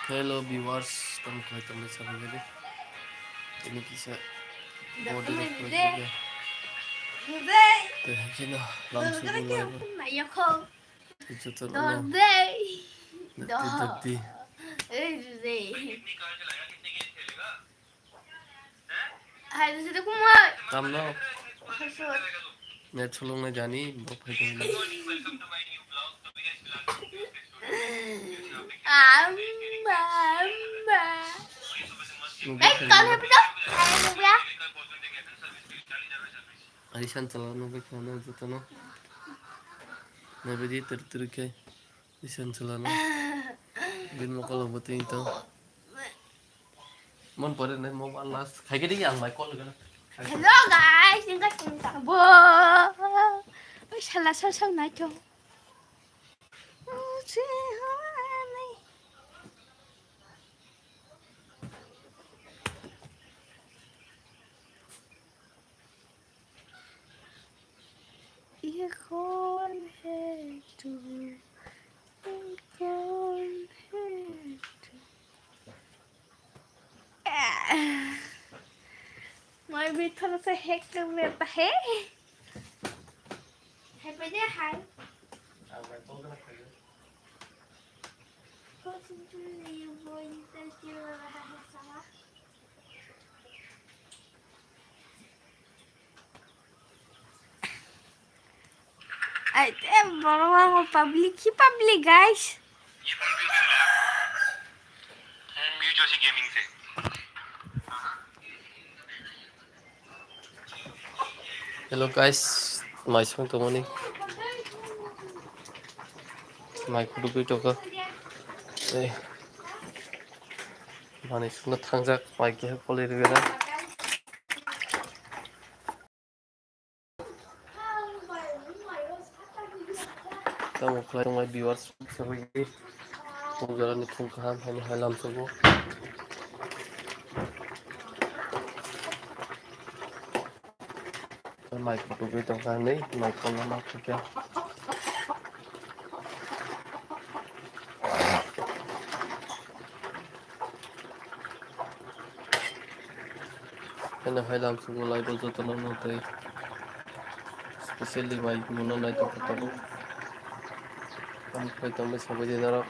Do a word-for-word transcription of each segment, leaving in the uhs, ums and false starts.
Hello viewers, tamo khlai tongmani channel ni. Tini kisa body rok khlai tei hakhe no lam sugwi lai bo. Joto no dati dati. Tamno? Net solong na jani, bo phai tong na. Amma, amma. Nugwi khe kal na. Hai, nugwi ya. Ari san chala nugwi khe na joto no. Nabidi ter ter khe. Isan chalano. Bin mokol bo tin to. Mon pore nai mo last. Khai ke ding ang mai call gana. Hello guys, inga sing ta bo. Oi shala sal sal nai to. Ikon hetu, ikon hetu. Moi bhi thoda sa hack kar leta hai. Hai pe de hai. Ai te borok ang public hi public guys. Hello guys, mai song tongmani. Mai kudu gwi tongkha. Eh. Mani sungno thangjak mai keha kolai rwgena. Tamo khlai tongnai viewers, sabai phung jora ni phung kaham, hai hai lam sugo. Mai kutu gwi tongkha hinwi, mai kolna ma thukya. Heno hai lam sugo lai bo jotono no tei specially mai muno nai tongkha tabuk. Tamo khlai tongmani sabai di norok.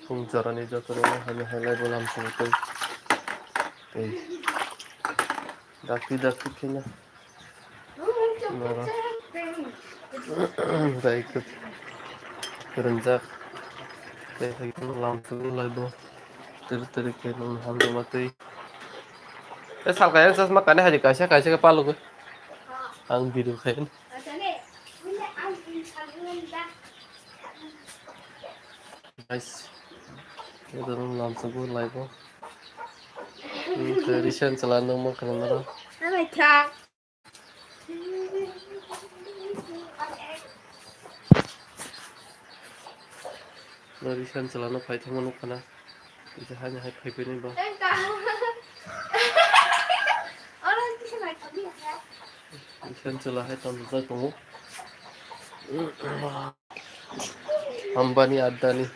Phung jorani jotono hai hai lai bo lam sugo tei. Tei. Dakti dakti kheno. Noro. Bai kut. Kurunjak. Tei hai lam sugo lai bo. Teri teri kheno hamjama tei. E salka yang chasma kani hai kaisa kaisa ke palugwi. Ang biru khain. Guys, ito nung lamsugo laibo. Tradition chala nung mo khanang naro. Tradition chala no phai thangma nuk khana. Ita hani hai phai phai ni ba. Tradition chala hai tam jai tongo. Ambani Adani.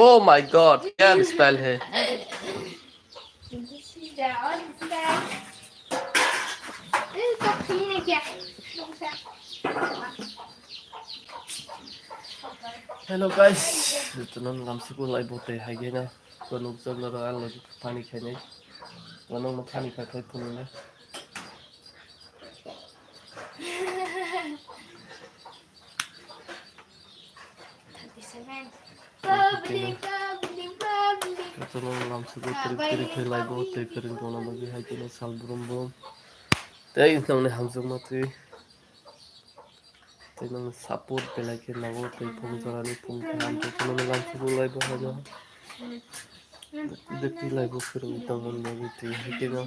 Oh my God, क्या style है? Hello guys, jotono lamsugo laibo tei hai gena. Konok jogna ro ang lagi pani khainai. Konok no pani kha khai phunuknai. Jotono lamsugo trik trik khe laibo tei kwrwng tongna bagwi hai kheno sal brum brum. Tei nokni hamjakma twi. Tei nokni support belai khe nango tei phung jorani phung kaham tei phunuknai lamsugo laibo haino. Dakti laibo kwrwngwi tongmani bagwi twi hakhe no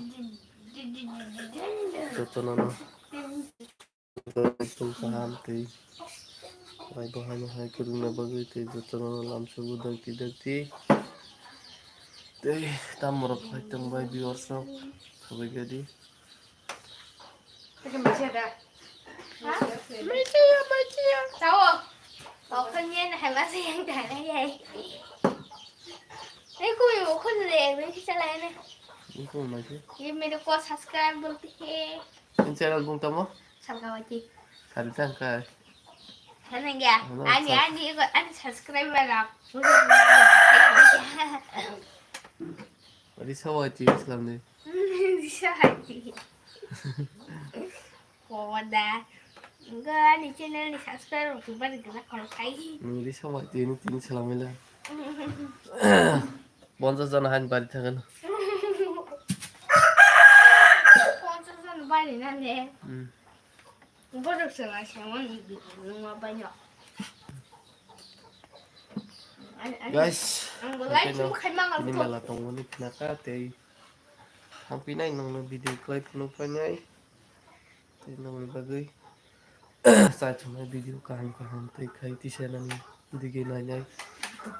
jotono no tong kaham twi laibo haino hai kwrwngna bagwi twi jotono no lamsogo dakti dakti. Tei tamborok hai tongbai viewers rok khabai gadi. Maichaya, maichaya. Chao. Kok khenye na hai ma se yang dai na yai. Ei, koi wo khun le, men si chalai na. Ni kung mai se? Ye mere ko subscribe bolte he. In channel bung tamo? Salkawati. Kari tang kai. Sana ya. Hello, ani, sub- ani, ani subscriber rok. Adi sawa chi Islam ni. Bisa haji. Koda. Enggak, ni channel ni subscribe tu baru kena kalau kai. Nuri sama tini tini salamela. Bonsa jana han bari thangan. Bonsa jana bari na ne. Hmm. Borok se lai se wani video nungma baino. Ani, ani, Guys, ang bo like haikhe no mo khai mangal tini to. Mela tongmani khnakha tei thangpinai nongno video klai phunuk painai tei nongni bagwi chaichomai video kaham kaham tei khai tisa nani dige nainai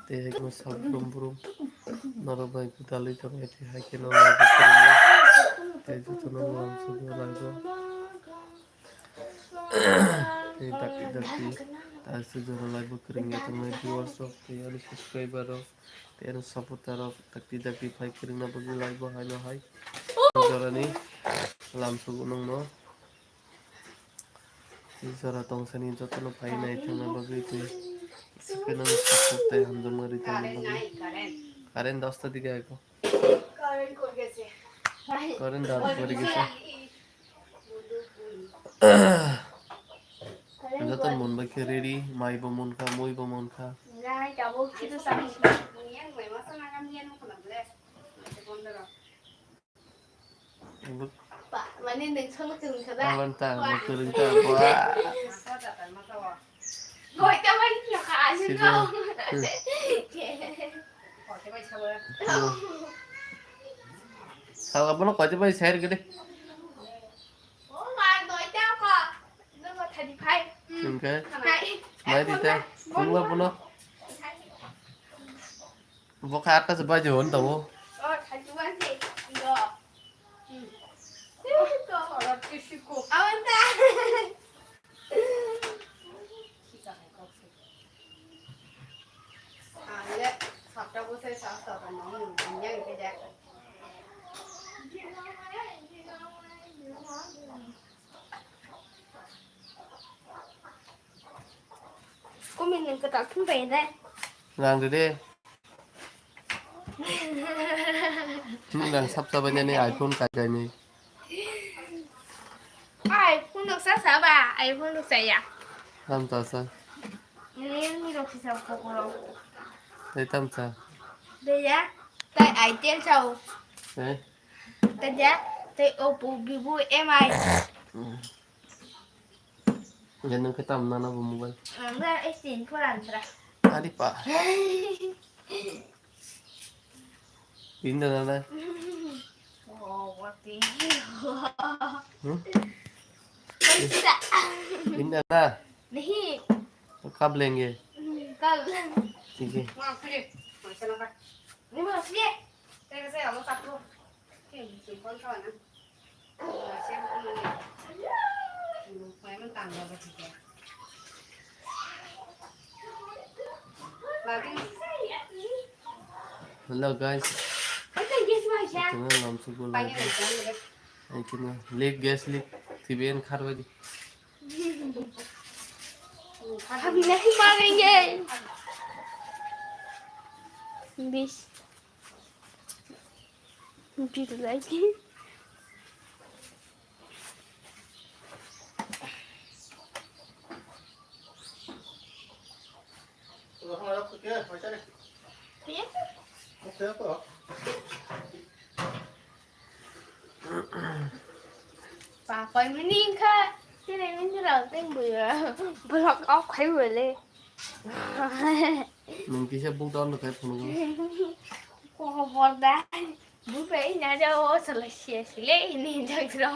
tei haikhe no sal brum brum norok bai gwdalwi tongnai tei haikhe no like kwrwngwi tei jotono lamsogo laigo. Tei dakti dakti taisuk jora laibo kwrwngya tongnai viewers rok tei ani subscriber rok tei ani supporter rok dakti dakti phai kwrwngna bagwi laibo haino hai jorani lamsogo nongno tei jora tongsani jotono phai naithokna bagwi tei subscribe nani support tei hamjakma rwithokna bagwi current dosta dige aiko. Current dal pori gese. Joto mon bai khe ready, mai bo mon kha, mui bo mon kha. Mane nwng songno kwrwng kha da? Aboni ta, bo kwrwng ta, ba. Sibo. Sala bono koito bai share gede. Hwnkhe? Nai di ta, phunukla bono. Bo kha atta se baji hwn tongo. Kumin nwng kwtal thum bai de. Rang de de. Nwng rang sapsa bai nani iPhone kai kai ni. iPhone rok sa sa ba, iPhone rok sa ya. Tam ta sa. Realme rok si sa kokoro. Tei tam sa. De ya, tai Itel sa o. Eh? Tei ya, tei Oppo, Vivo, M I. Hmm. Ya nwng khe tam nana bo mobile? Ang da S ten Pro antra. Ari pa. Inda nana. Oh, what the hell? Hmm? Inda na. Nahi. Kab lenge. Kab lenge. Theek hai. Ni ma fiye. Tega se alo taklo. Hello guys. Ito na lamsu ko lagi. Ay kina leak, gas leak. T V N kharwai di. हम नहीं मारेंगे। बीस। Did you like it? Pakoi mini kha, sini mini rau teng buya. Blok off khai wale. Nung kisa buk down kai phunu. Koko borda. Bupe ina de o sala sia sile ini jang sro.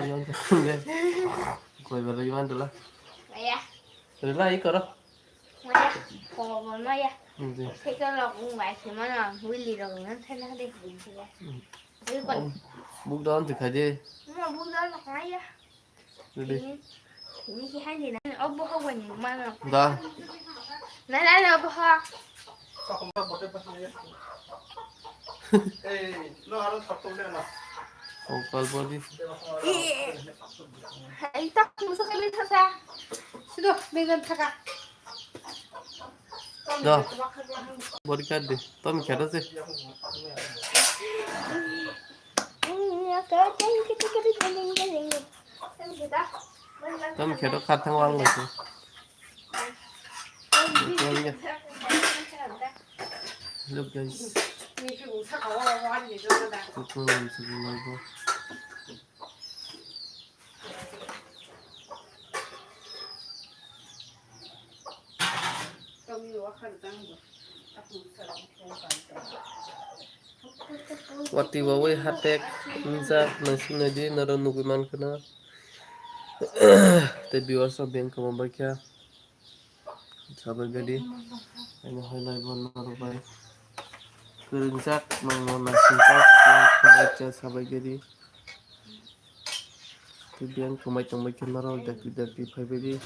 Ayo, de. Koi bala iman dula. Aya. Rela i koro. Maya. Koko bor maya. Hindi. Seko lo ung bai se mana wili ro ngan thana de. Hindi. Buk don tu khai de. Ma buk don maya. Dede. Ini ki hai ni na. Obo ho wani mana. Da. Na na na obo ho. Ei, no aro thap thap de na. O kalpodi. Ei tak musa kali thasa. Sudo began thaka. Da. Bori kar de. Tom kheda se. Tom kheto khat thang wang laisu. Look, guys. Kutung lam sugi laibo. Watwi wawi hatek wngjak naising naidi norok nugwi mankha na. Tei viewers rok beng kwma baikha. Sabai gadi. Ani hoi lai bo norok bai. Kwrwngjak nangno naisingkha. Baikha sabai gadi. Tei beng kwmai tongbaikha norok dakti dakti phaibaidi.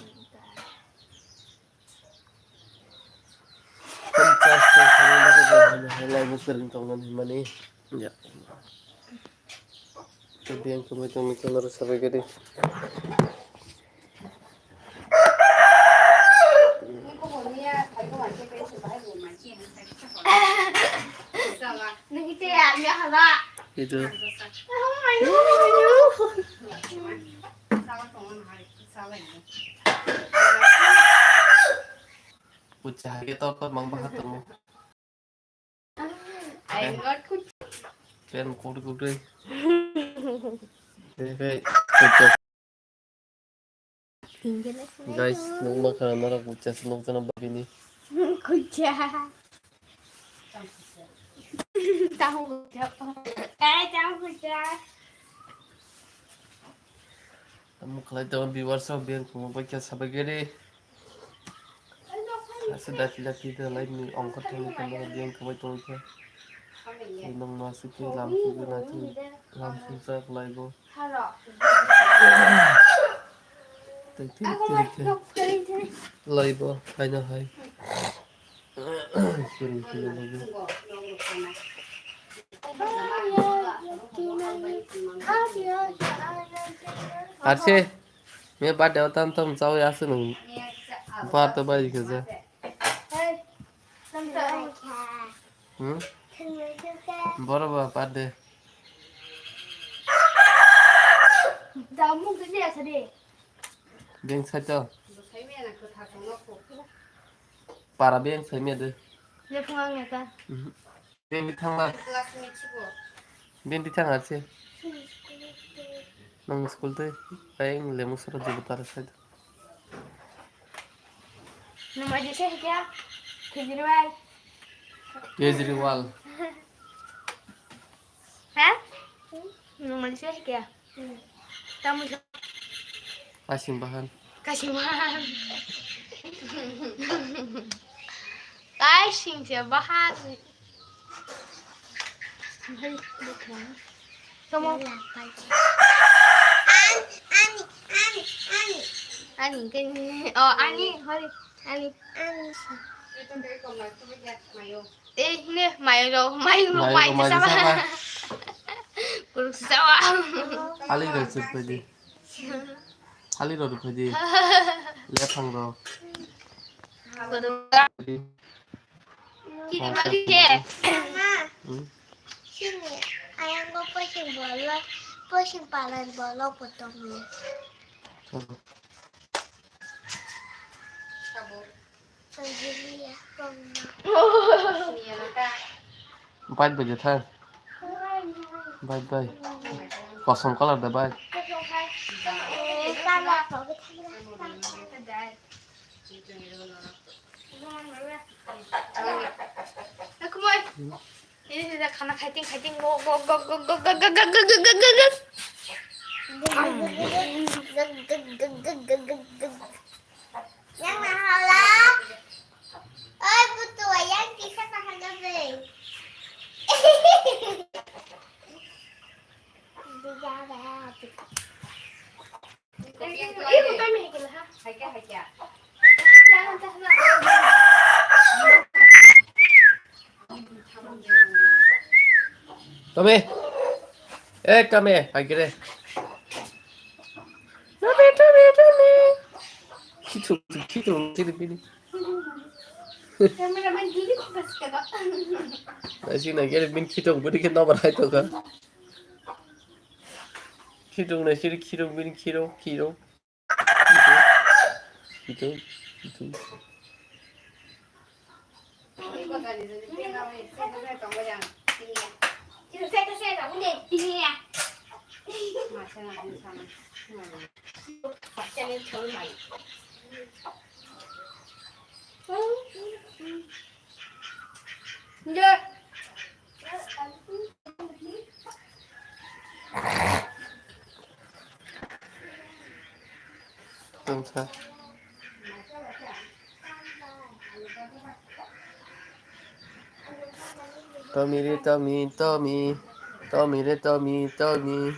Pamchas tong thani naro bo hai hai lai bo kwrwng tong nani hwnmani. Ya. Tei biyang kwmai tong nai khe naro sabai gadi. Itu. Kucha hai khe tor tor mang baha tongo. Pen kuri kuri. Tei khe kucha. Guys, nukma khana norok kucha se nukjana bagini. Kucha. Tahu kucha. Eh, tahu kucha. Tamo khlai tongo viewers rok, biyang kwmwi baikha sabai gari. Asa dakti dakti khe live ni ongkha thangwi tongmani biyang kwmwi tongwi kha. Tei nokno aswk khe lam sugwi naitwi lam sujak laibo. Tei tei tei khe laibo haino hai. Arse, me birthday o tam tam chawi aswk nwng birthday bai khe je. Hmm? Boro ba birthday. Beng sai to. Para beng sai me de. Lephung ang ya ka. Mhm. Beng di thang la. Beng di thang la se. Nang school te. Ai lemu sara jubu tara sai to. Nang ma jese kya? Kejriwal. Kejriwal. Ha? Nang ma jese kya? Tamo sa- Kasing bahan. Kasing bahan. Kasing se bahan. Tamo. Ani, ani, ani, ani. Ani, kani. Oh, ani, hori. Ani. Ani. Eh, ne, mayo, mayo, mayo, mayo, mayo, mayo, sama. Kuruk sama. Ali ro chupedi. Ali ro rupedi. Lephang ro. Kuruk. Kiri bali ke. Hmm? Sini, ayang ko pusing bolong, pusing palan bolong potong ni. Hmm. Bike bai je thang. Bike bai. Kosom colour da bike. Ini tidak karena kaiting kaiting go go go go go go go go go go go. Yang mahal lah. Oi, butuh yang bisa mahal lebih. Tome. Eh, tome, hai kere. Tome, tome, tome. Khitung, khitung, sini bini. Nasi na kere bin khitung, bini khe nobar hai to ka. Khitung na sini khitung, bini khitung, khitung. Khitung, khitung, khitung. Tongsa. Tommy re, Tommy, Tommy. Tommy re, Tommy, Tommy.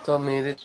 Tommy re.